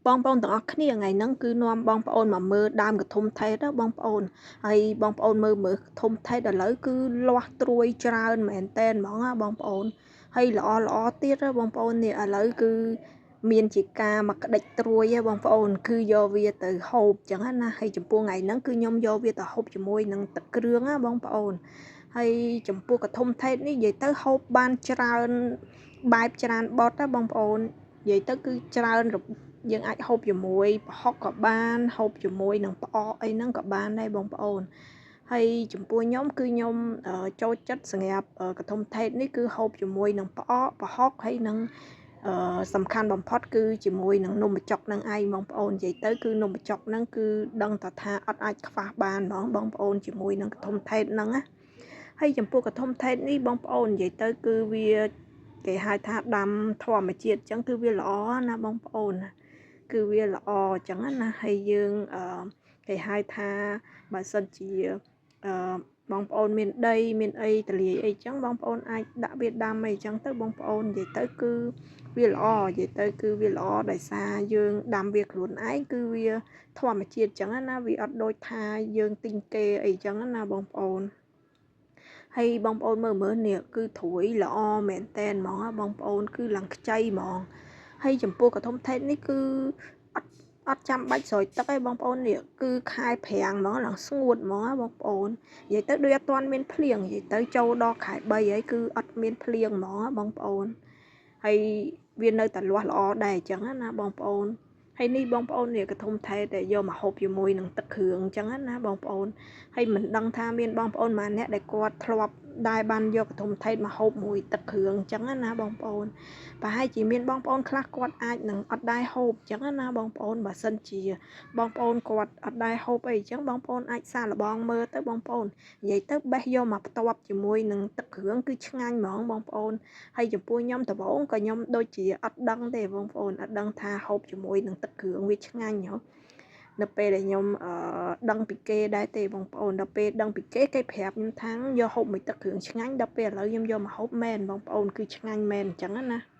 បងប្អូនទាំងអស់គ្នាថ្ងៃហ្នឹងគឺនាំបងប្អូនមកមើលដើមកធំថេតបងប្អូនហើយបងប្អូនមើលមើលធំថេតឥឡូវគឺលាស់ត្រួយច្រើនមែនតែនហ្មងណាបងប្អូនហើយល្អល្អទៀតបងប្អូននេះឥឡូវគឺមានជាការមកក្តិចត្រួយហ៎បងប្អូនគឺយកវាទៅហូបចឹងណាហើយចំពោះថ្ងៃហ្នឹងគឺខ្ញុំយកវាទៅហូបជាមួយនឹងទឹកគ្រឿងណាបងប្អូនហើយចំពោះកធំថេតនេះនិយាយទៅហូបបានច្រើនបែបច្រើនបត់ណាបងប្អូននិយាយទៅគឺច្រើនយើងអាចហូបជាមួយប្រហុកក៏បានហូបជាមួយនឹងផ្អកអីហ្នឹងក៏បានដែរបងប្អូនហើយចំពោះខ្ញុំគឺខ្ញុំចូលចិត្តសម្រាប់កធំថេតនេះគឺហូបជាមួយនឹងផ្អកប្រហុកហើយនឹងសំខាន់បំផុតគឺជាមួយនឹងនំបញ្ចុកនឹងឯងបងប្អូននិយាយទៅគឺនំបញ្ចុកហ្នឹងគឺដឹងតែថាអត់អាចខ្វះបានហ្មងបងប្អូនជាមួយនឹងកធំថេតហ្នឹងណាហើយចំពោះកធំថេតនេះបងប្អូននិយាយទៅគឺវាគេហៅថាដាំធម្មជាតិអញ្ចឹងគឺវាល្អណាបងប្អូនណាគឺវាល្អអញ្ចឹងណាហើយយើងអឺគេហៅថាបើសិនជាអឺបងប្អូនមានដីមានអីទលាយអីចឹងបងប្អូនអាចដាក់វាដាំអីចឹងទៅបងប្អូននិយាយទៅគឺវាល្អនិយាយទៅគឺវាល្អដោយសារយើងដាំវាខ្លួនឯងគឺវាធម្មជាតិចឹងណាវាអត់ដូចថាយើងទិញគេអីចឹងណាបងប្អូនហើយបងប្អូនមើលមើលនេះគឺត្រួយល្អមែនតែនហ្មងបងប្អូនគឺឡើងខ្ចីហ្មងហើយចំពោះកធំថេតនេះគឺអត់ចាំបាច់ស្រោចទឹកទេបងប្អូននេះគឺខែប្រាំងហ្មងឡើងស្ងួតហ្មងបងប្អូននិយាយទៅដូចអត់ទាន់មានភ្លៀងនិយាយទៅចូលដល់ខែ3ហើយគឺអត់មានភ្លៀងហ្មងបងប្អូនហើយវានៅតែលាស់ល្អដែរអញ្ចឹងណាបងប្អូនហើយនេះបងប្អូននេះកធំថេតដែលយកមកហូបជាមួយនឹងទឹកគ្រឿងអញ្ចឹងណាបងប្អូនហើយមិនដឹងថាមានបងប្អូនម៉ាអ្នកដែលគាត់ធ្លាប់ដែរបានយកកធំថេតមកហូបមួយទឹកគ្រឿងអញ្ចឹងណាបងប្អូនប្រហែលជាមានបងប្អូនខ្លះគាត់អាចនឹងអត់ដែរហូបអញ្ចឹងណាបងប្អូនបើសិនជាបងប្អូនគាត់អត់ដែរហូបអីអញ្ចឹងបងប្អូនអាចសាកល្បងមើលទៅបងប្អូននិយាយទៅបេះយកមកផ្ទាប់ជាមួយនឹងទឹកគ្រឿងគឺឆ្ងាញ់ហ្មងបងប្អូនហើយចំពោះខ្ញុំដំបូងក៏ខ្ញុំដូចជាអត់ដឹងទេបងប្អូនអត់ដឹងថាហូបជាមួយនឹងទឹកគ្រឿងវាឆ្ងាញ់ហ៎នៅពេលដែលខ្ញុំដឹងពីគេដែរទេបងប្អូនដល់ពេលដឹងពីគេគេប្រាប់ខ្ញុំថាយកហូបមួយទឹកគ្រឿងឆ្ងាញ់ដល់ពេលឥឡូវខ្ញុំយកមកហូបមែនបងប្អូនគឺឆ្ងាញ់មែនអញ្ចឹងណា។